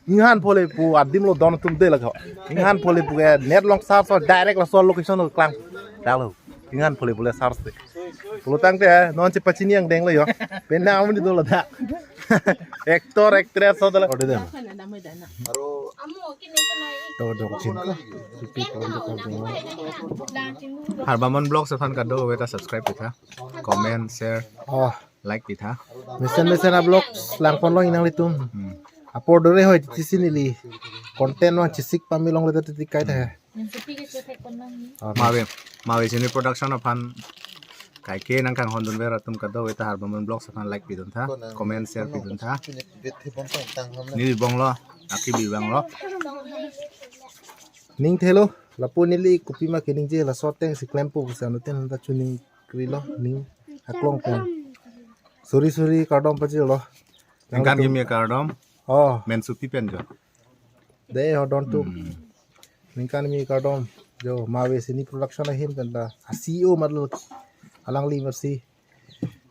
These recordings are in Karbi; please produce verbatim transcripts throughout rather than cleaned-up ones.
Inghan phole pu adim lo don atum de lagho. Inghan phole pu ke net along search so direct laso location lo klang. Dalo. Inghan phole pu le search de. Pulo tangte non si pachini angdeng lo yo. Penang amun dolo da. Actor, actress so dala. Orde dem. To dok chin. Harbamon Vlogs aphan kadokave ta subscribe pitha, comment, share, Oh, like pitha. Mesen mesen a vlogs langpon lo inang litum. Hmm. Apor dore hoi titi si neli content vang chesik pame longle titi kai tha. Mave, Mave Sini Production aphan kaike nangkanghon dunver atum kadokave ta Harbamon Vlogs aphan like pidun tha, comment, share pidun tha. Neli bong lo, aki bi bang lo. Ning thelo, lapu neli kopi ma keningje laso ateng si klempo pusi anuten ta chuning kri lo, ning aklong pen. Suri suri kardom pajir lo. Ningkan kimi kardom. Oh, Men Supi pen jo. De ho don tu. Hmm. Ningkan kimi kardom. Jo, Mave Sini Production ahin pen ta. A C E O matlo alangli masi.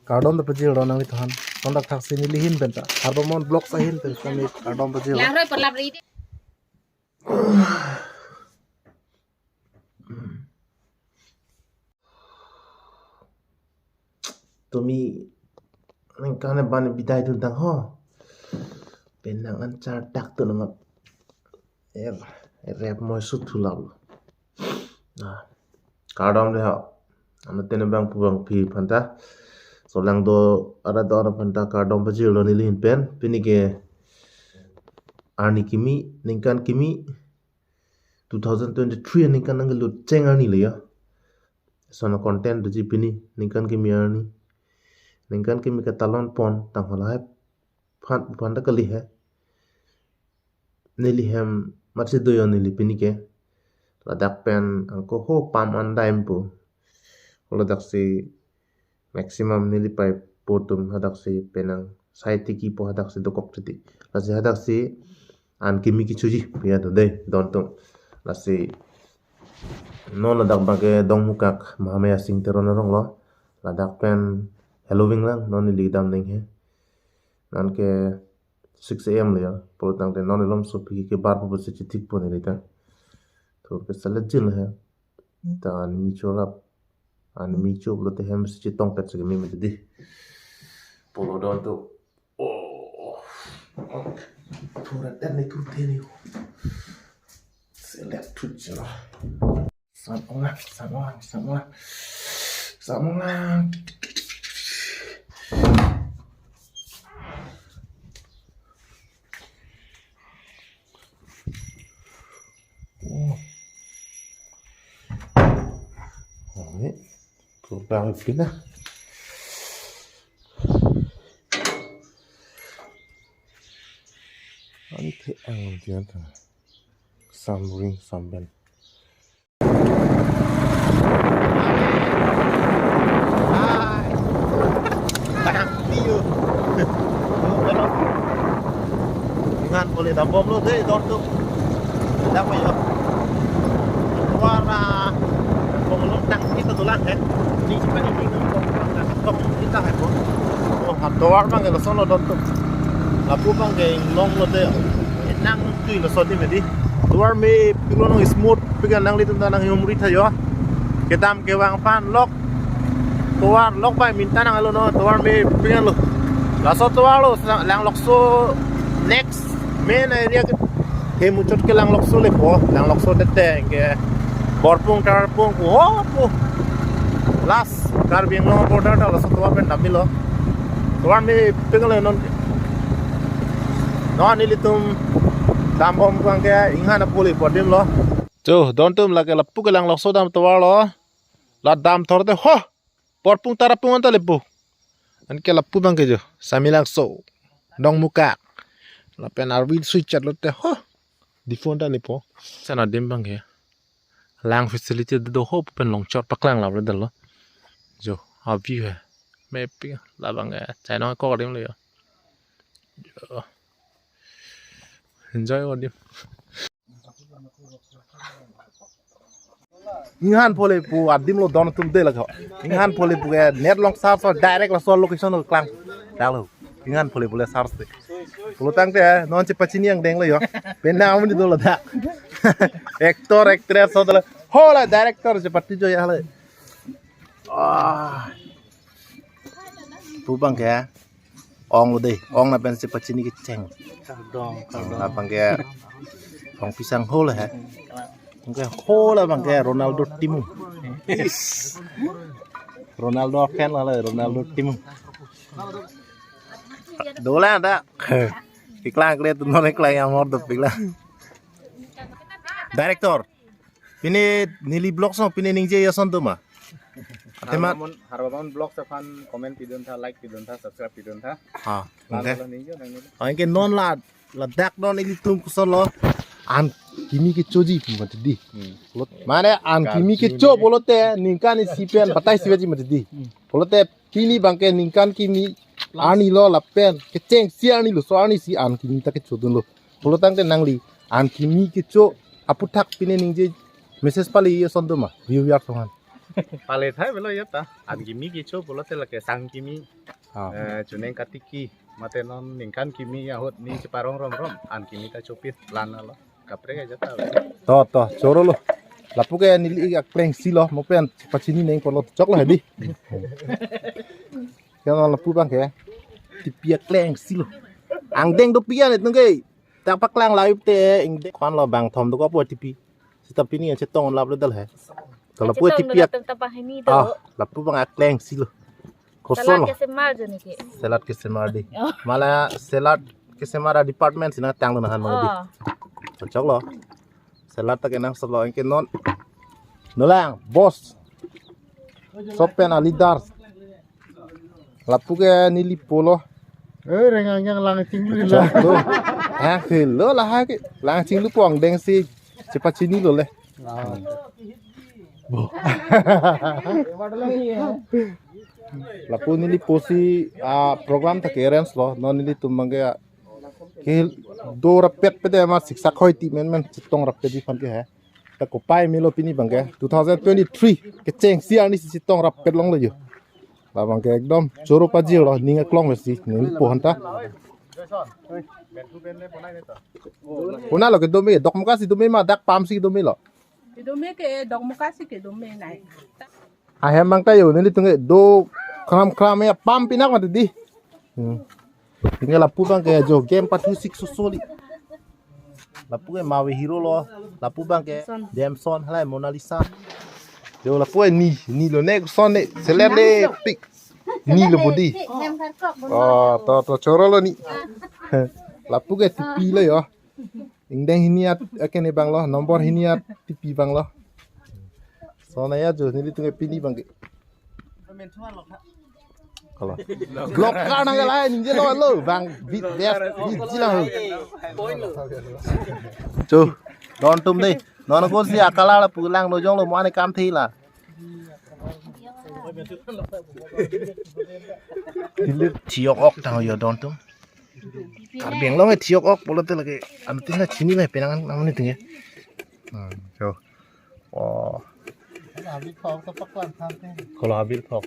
Kardom ta pajir lo nanglitum aphan. Kondak thak si neli ahin pen ta. Harbamon Vlogs ahin pen kami kardom pajir lo. Lang roi perlap ri. Tumi ningkan ban bidai dun tang ho. Penang an char tak tu nama. Er, rep moi sut thulap. Nah, kardom de ho. Ano tene bang pu bang pi phanta. Solang do ara do ara phanta kardom pajir lo neli ahin pen. Pini ke arni kimi, ningkan kimi, two thousand twenty-three aningkan nangkelut cheng arni le ya. Sona content doji pini, ningkan kimi arni. Ningkan kimi katalon pon, tang halahai phan, phan ta kali he. Neli hem matsi doyo neli pini ke. Ladak pen angko ho pam an daim po. Ladak si maximum neli pai po atum hadak si penang sai tiki po hadak si dokok titi. Lasi hadak si an kimi kichuji ya do de don tum. Lasi non ladak bang ke Dongmukak Mahamaya Sing Teron arong lo. Ladak pen Halloween lang non neli dam ding he. Nan ke six A M le ya. Pulo tangte non ilom sopi ke bar po pusi chitik po neli ta. To ke salet jil he. Ta an mi chorap. An mi chop lo te hem si chitong pet si kami mati di. Pulo don tu. Oh. Thura dan ni kurte ni. Select tu chela. Samonga, samonga, samonga. Samonga. Oh. Oh, ini kurang lebih lah. Ani the ang dia ta. Samring samben. Inghan phole dam bom lo de don tu. Dam yo. Wara bom lo tak kita tulang kan. Ni siapa ni ni bom tak kita hai po. Oh, ha tovar bang lo sono don tu. Lapu bang ke long lo de. Nang tui lo soti medi. Tovar mepik lo nang smooth pik an nanglitum ta nanghumri tha yo. Kedam kevang aphan lok. Tovar lok bai minta nang lo no tovar mepik an lo. Laso tovar lo Langlokso next main area ke. He muchot ke Langlokso le po. Langlokso tete ke Borpung Tarpung ko ho po. Last Karbi Anglong border ta laso tovar pen damlo. Tovar mepik lo non. Non ilitum dam bom kang ke inghan apuli podim lo. Cho, don tum lake lapu ke Langlokso dam tovar lo. La dam thor te ho. Borpung Tarpung anta lepo. Anke lapu bang ke jo. Samelangso. Dongmukak. Lapen Arvin Switch chat lo te ho. Diphu anta lepo. Sana dim bang ke. Lang facility do ho pen longchot paklang la lo dalo. Jo, a view hai. Mepik labang ke. China ko dim lo yo. Jo. Enjoy ko dim. Inghan phole pu adim lo don tum de lagho. Inghan phole pu ke net along search so direct laso location lo klang. Dalo. Inghan phole pu le search de. Pulo tangte, non chepachini angdeng lo yo. Penang amonit dolo dak. Actor, actress, so dolo. Hala director chepati jo ya hala. Ah. Pu abangke ong lo dei, ong lapen chepachini kecheng. Kardom, kardom. Labangke ong pisang hol he. Abangke hol abangke Ronaldo Timung. Ronaldo fan lo, Ronaldo Timung. Dola da. Piklang kre tu non iklang yang mor do piklang. Director. Pini neli vlog song pini ningje ason do ma? Athema Harbamon, Harbamon vlogs aphan comment pidun tha, like pidun tha, subscribe pidun tha. Ha, Lang oke. Lo ningje nang neli. Oke non la, ladak non ilitum koson lo. An kimi kechoji mati dei. Hmm. Lot. Mane an kimi kecho pulote ningkan isi pen batai sivaji mati dei. Pulote pini abangke ningkan kimi arni lo lapen kechengsi arni lo, so arnisi an kimi ta kechodun lo. Pulo tangte nangli an kimi kecho aphuthak pini ningje message pale ason do ma viewer aphan? Pale thai belo ya ta. An kimi kecho pulote lake sang kimi. Ah. Eh, choningkan tiki. Mate non ningkan kimi ahut ne cheparong romrom. An kimi ta chopit lan lo. Kaprek aja ta. To, to, choro lo. Lapu ke neli akleng si lo, mo pen pachini neng polo chok lo hedi. Kya lapu abangke. Tipi akleng si lo. Angdeng do pian itung ke. Tak paklang live te ingdeng kwan lo bang thom do ko po tipi. Sita pini chetong lap le dal he. To lapu Chetong tipi dolo ak. Tem tapah ini do. Ah, lapu abang akleng si lo. Koson Salad lo. Kesemar jo niki. Salad kesemar dei. Oh. Mala salad kesemar department si nangtang lo nahan mala dei. Oh. Chok lo. Salad ta kenang solo anke non. Nolang, boss. Sopen a leader. Lapu ke neli po lo. Eh, rengang yang lang chinglu Chok lo. Lo. Ha, hello lah ha ke. Lang chinglu po angdeng si. Chepachini lo le. Ah. Bo. Lapu neli po si, ah, program ta ke-arrange lo, non nelitum abangke, ah, ke do rapet pede ma siksak hoi ti men men chetong rapet di aphan ke he. Ta kopai melo pini abangke, two thousand twenty-three kechengsi arnisi chetong rapet longlo yo. Labangke ekdom choro paji lo, ning aklong lo si, neli po aphan ta. Puna lo kedome, Dokmoka si dome ma, dak pam si dome lo. Kedome ke Dokmoka si kedome nai. Ahem abang ta yo, nelitum ke do kram kram ya pam pinak mati dei. Hmm. Tinggal lapu abangke jo game pathu sik sosoli. Lapu ke Mawe Hero lo, lapu abangke Demson. Demson, halai Mona Lisa. Jo lapu ke ni, ni lo ne son ne, seler le pik. Ni lo bodi. Oh, to to choro lo ni. Lapu ke tipi lo yo. Ingdeng hini at, ake ne abang lo, nombor hini at tipi abang lo. So na ya jo nelitum ke pini abangke. Halo. Vlog ka nang lai ningje lo lo bang bit best bit jila ho. Cho. Don atum dei. Non ko si akala la pulang lo jong lo mo ane kam thi la. Hilir thiok ok tang yo don atum. Karbi Anglong e thiok ok pulote lake anu tin la chini la penang nang ni tinge. Hmm, so. Oh. Habit phok to paklan than te. Kolo habit phok.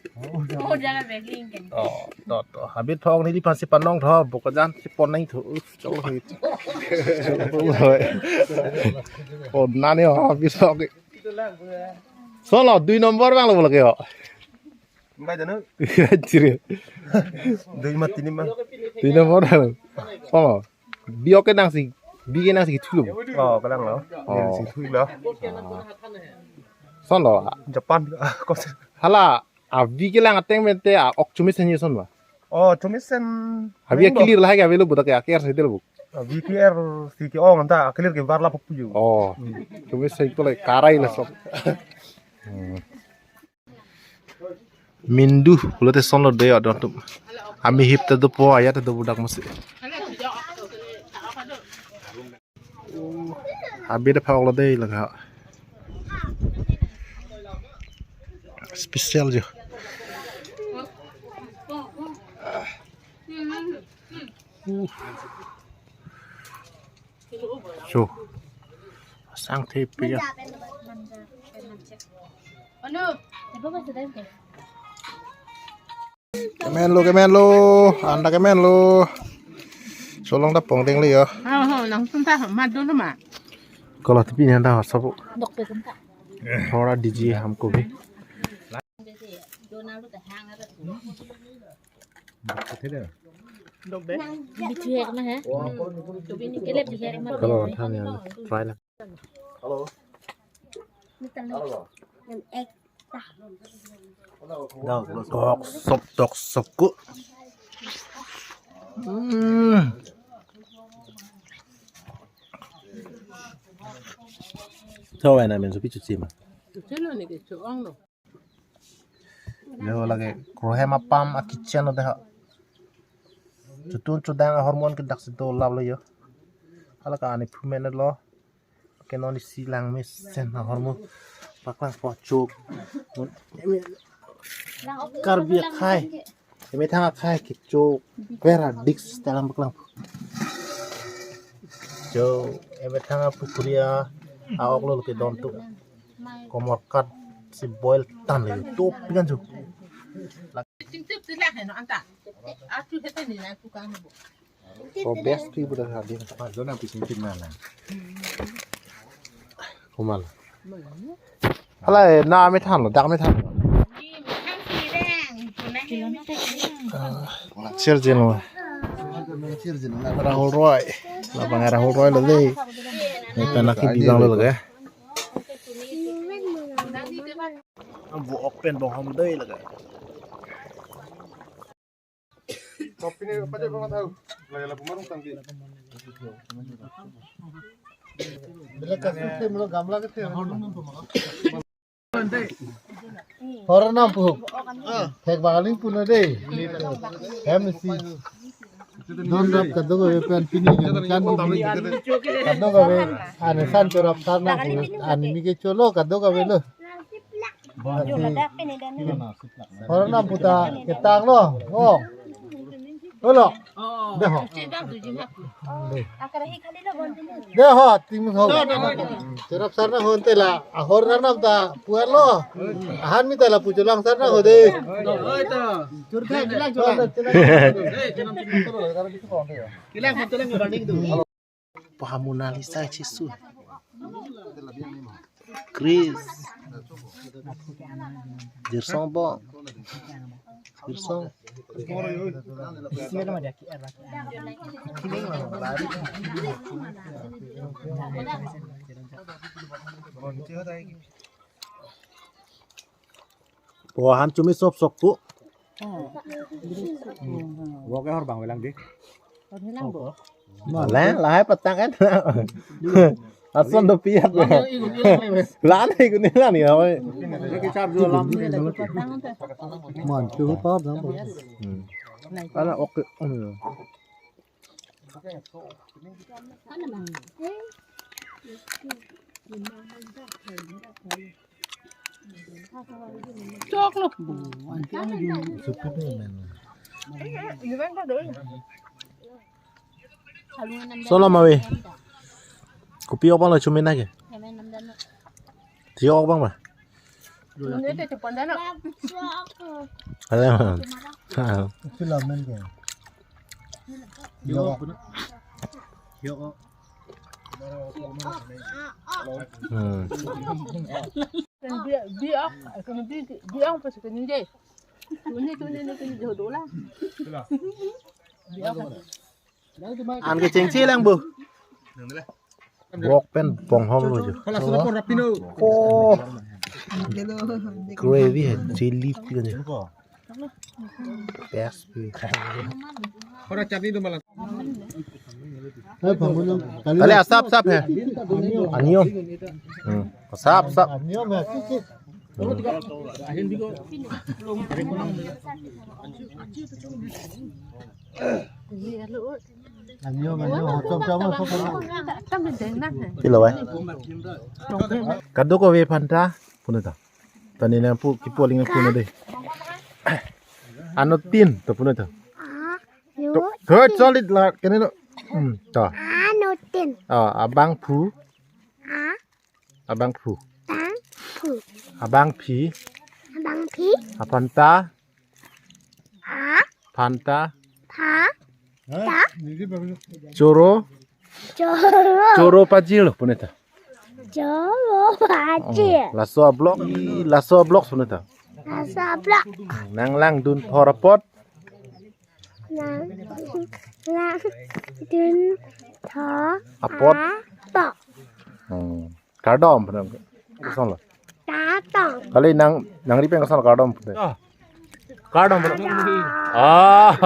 Oh, jala begling kan. Oh, to to. Habit phok neliphan si panong tho, bokajan si pon nang tho. Chok lo hit. Oh, nani habit phok. Solo, dui nombor abang lo lake ho. Bai dano. Chiri. Dui ma tini ma. Tini nombor. Oh. Bi ok kenang si. Bi kenang si thulo. Oh, kenang lo. Oh. Si thulo. Son lo. Japan. Kos. Hala, abi kelang ateng mente a ok chumi sen son ba. Oh, chumi sen. Abi clear lahai ke avelo budak ya ker sedel bu. Abi ker si ke ong anta clear ke bar la pupu ju. Oh. Chumi sen ko le karai la sok. Hmm. Mindu, pulote son lo dei adon atum. Ami hip ta dopo, aya ta do budak masi. Habit phok lo dei laga. Special jo. Uh. So. Sang the piya. Kemen lo, kemen lo, anda kemen lo. Cholong ta pongdeng le yo. Ho, ho, langsung ta mat dolo ma. Kalau tepi ni anda sabu. Dok pe ta. Thora dijiye humko bhi. Bichek na hai. Kele bichek na. Kalau than ya, try na. Hello. Dok sop, dok sop ku. Hmm. Cho ena men so pichu chima. Chelo ni ke cho ong lo. Yo lake krohem apam a kitchen lo de ha. Chutun chudang ahormu ke daksi dolap lo yo. Hala ke ani phumen lo. Ke non isi lang mesen ahormu paklang po chok. Karbi akhai. Emethang akhai ke chok. Vera dik dalam paklang. Chok. Emethang a pukhuri a-ok lo ke don tu. Komor kat si boil tan le. Tup pikan chok. Chingtip sila hai no anta. Achu hete ni na ku kang bo. Oh, best trip udah hadir. Pas dona pising tim mana? Kumal. Hala, eh, na me than lo, dak me than lo. Sir jin lo. Sir jin lo. Rahul Roy. Labang Rahul Roy lo dei. Ni pen laki bilang lo lagi. Bo ok pen bonghom dei lagi. Kopi ni apa aja bang tahu? Lagi lapu marung tangki. Bila kasus ke mula gamla ke thek. Hor nam pu. Thek bang aling pu na dei. Hem si. Don rap kadokave pen pini kan kan pini. Kadokave ane san chorap sarna pu. Ane mi ke cholo kadokave lo. Hor nam pu ta ketang lo. Oh. Holo. Dei ho. Dei ho, tim ho. Chorap sarna ho ante la. Ahor nam ta puan lo. Ahan mi ta lapu cholang sarna ho dei. Paha Mona Lisa chisu. Chris. Jirsong bo. Jirsong. Oh, han chumi sop sok ku. Wo ke hor bang velang di. Lah, lahai patang kan. Ason do piat. Lan ikut ni lan ya. Mon chu pa dong. Hmm. Ala ok. Hmm. Chok lo. Solo mawi. Kopi ok bang lo chumi na ke. Ti ok bang ba. Ada. Filamen ke. Yo. Yo. Hmm. Bi, bi ok, kami bi, bi ok pas kami je. Tuni, tuni, ni kami jodoh lah. Bi ok. An ke chengchi lang bu. Wok pen bonghom lo jo. Kalau sudah pun rapino. Oh. Gravy hai chili pian jo. Best. Ora chutney do malang. Kali asap asap hai. Onion. Hmm. Asap asap. Onion, onion, chop chop chop. Pilo wai. Kadokave aphan ta punon ta. Tani nangpu kipu aling nangpu na dei. Anuttin to punon to. A, nu, to, third tin. Solid la kene no. Hmm, to. Anuttin. Oh, abangphu. A. Abangphu. Bangphu. Abangphi. Abangphi. Aphanta. A. Phanta. Pha. Choro. Choro. Choro pajil pune ta. Choro pajil. Oh, laso a-block, i laso a-block pune ta. Laso a-block. Nang langdun thor apot. Nang langdun thor apot. Apot. Hmm. Kardom pune. Kosonlo. Kardom. Kali nang, nangri pen kosonlo kardom pune. Ah. Kardom pune. Ah.